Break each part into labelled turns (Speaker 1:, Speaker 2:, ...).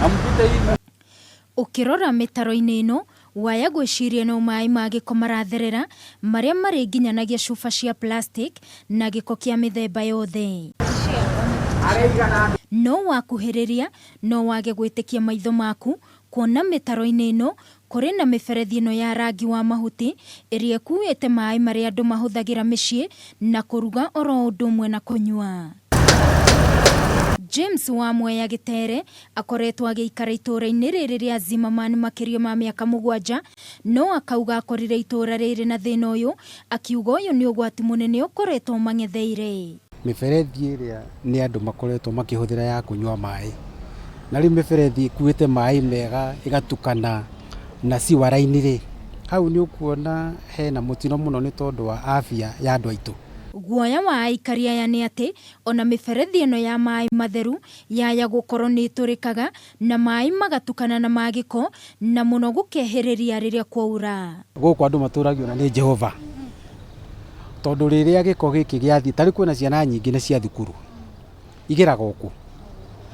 Speaker 1: Na mpite hivi.
Speaker 2: Ũkĩrora mĩtaro-inĩ ĩno waya gwĩciria no maĩ ma gĩko maratherera marĩa marĩ nginyanagia cuba cia plastic na gĩko kĩa mĩthemba yothe. No wakuhĩrĩria no wage gwĩtĩkia maitho maku kuona mĩtaro-inĩ ĩno kũrĩ na mĩberethi ĩno ya rangi wa mahuti ĩrĩa ĩkuĩte maĩ marĩa andũ mahũthagĩra mĩciĩ na kũruga oro ũndũ ũmwe na kũnyua. James wa Mwea Gĩtere akoretwo agĩikara itũũra-inĩ rĩrĩ rĩa Zimmerman makĩria ma mĩaka 7, no akauga akorire itũũra rĩrĩ na thĩna ũyũ, akiuga ũyũ nĩ ũgwati mũnene ũkoretwo mang'etheire.
Speaker 3: Mĩberethi ĩrĩa nĩ andũ makoretwo makĩhũthĩra ya kũnyua maĩ, na rĩu mĩberethi ĩkuĩte maĩ mega ĩgatukana na sewer line rĩ, hau nĩ ũkuona hena mũtino mũno nĩ tondũ wa afya ya andũ aitũ.
Speaker 2: Guoya wa aikari aya nĩ atĩ ona mĩberethi ĩno ya maĩ matheru yaya gũkorwo nĩ ĩtũrĩkaga na maĩ magatukana na magĩko na mũno gũkehĩrĩria rĩrĩa kwaura.
Speaker 3: Gũkũ andũ matũragio na nĩ Jehova, tondũ rĩrĩa gĩko gĩkĩ gĩathiĩ, tarĩu kwĩna ciana nyingĩ nĩ cia thukuru igeraga gũkũ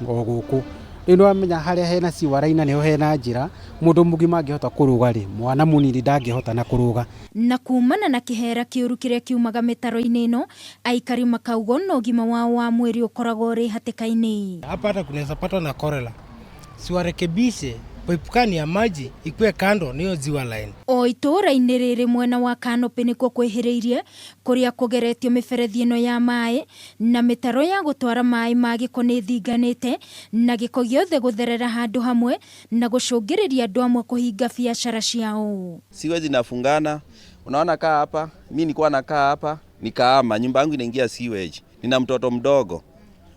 Speaker 3: o gũkũ, rĩu nĩwamenya harĩa hena sewer line nĩho hena njĩra mũndũ mũgima angĩhota kũrũga rĩ, mwana mũnini ndangĩhota na kũrũga.
Speaker 2: Na kumana na kĩhera kĩũru kĩrĩa kiumaga mĩtaro-inĩ ĩno, aikari makauga ona ũgima wao wa mwĩrĩ ũkoragwo ũrĩ hatĩka-inĩ.
Speaker 4: Hapa hata kunaweza patwa na cholera, siwarekebishe pipe kani ya maji ikuwe kando niyo sewer line.
Speaker 2: O itũũra-inĩ rĩrĩ mwena wa Canopy nĩkuo kwĩhĩrĩirie kũrĩa kũgeretio mĩberethi ĩno ya maĩ na mĩtaro ya gũtwara maĩ ma gĩko nĩ ĩthinganĩte na gĩko gĩothe gũtherera handũ hamwe na gũcũngĩrĩria andũ amwe kũhinga biacara ciao.
Speaker 5: Siwe zinafungana, unaona kaa hapa, mimi nilikuwa nakaa hapa nikaama, nyumba yangu inaingia sewage, nina mtoto mdogo,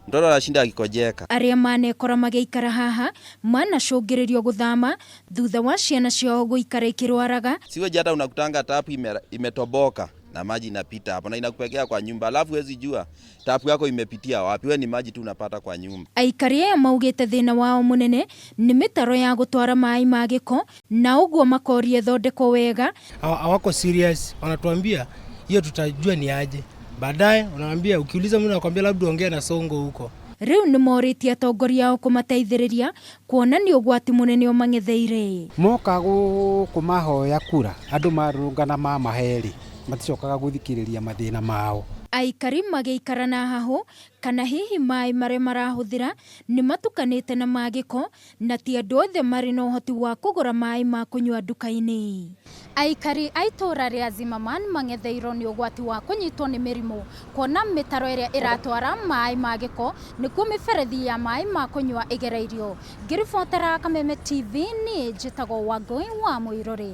Speaker 5: mtoto anashinda akikojeka.
Speaker 2: Arĩa manekora magĩikara haha manacũngĩrĩrio gũthama thutha wa ciana ciao gũikara ikĩrwaraga.
Speaker 5: Sewage hata unakutanga tapu imetoboka na maji inapita hapo na inakupekea kwa nyumba, alafu huwezi jua tapu yako imepitia wapi, wewe ni maji tu unapata kwa nyumba.
Speaker 2: Aikari aya maugĩte thĩna wao mũnene nĩ mĩtaro ya gũtwara maĩ ma gĩko na ũguo makoria ĩthondekwo wega.
Speaker 4: Hawako serious, wanatuambia hiyo tutajua ni aje baadaye, unawaambia ukiuliza mtu anakuambia labda ongea na Songo huko.
Speaker 2: Rĩu nĩ morĩtie atongoria ao kũmateithĩrĩria kuona nĩ ũgwati mũnene ũmang'etheire.
Speaker 3: Moka gũkũ mahoya kura, andũ marũrũngana mamahe rĩ, maticokaga gũthikĩrĩria mathĩna mao.
Speaker 2: Aikari magĩikara na hahũ kana hihi maĩ marĩa marahũthĩra nĩ matukanĩte na magĩko na ti andũ othe marĩ na ũhoti wa kũgũra maĩ ma kũnyua nduka-inĩ. Aikari a itũũra rĩa Zimmerman mang'etheirwo nĩ ũgwati wa kũnyitwo nĩ mĩrimũ kuona mĩtaro ĩrĩa ĩratwara maĩ ma gĩko nĩkuo mĩberethi ya maĩ ma kũnyua ĩgereirio. Ngĩribotera Kameme TV, niĩ njĩtagwo Wangũi wa Mũirũrĩ.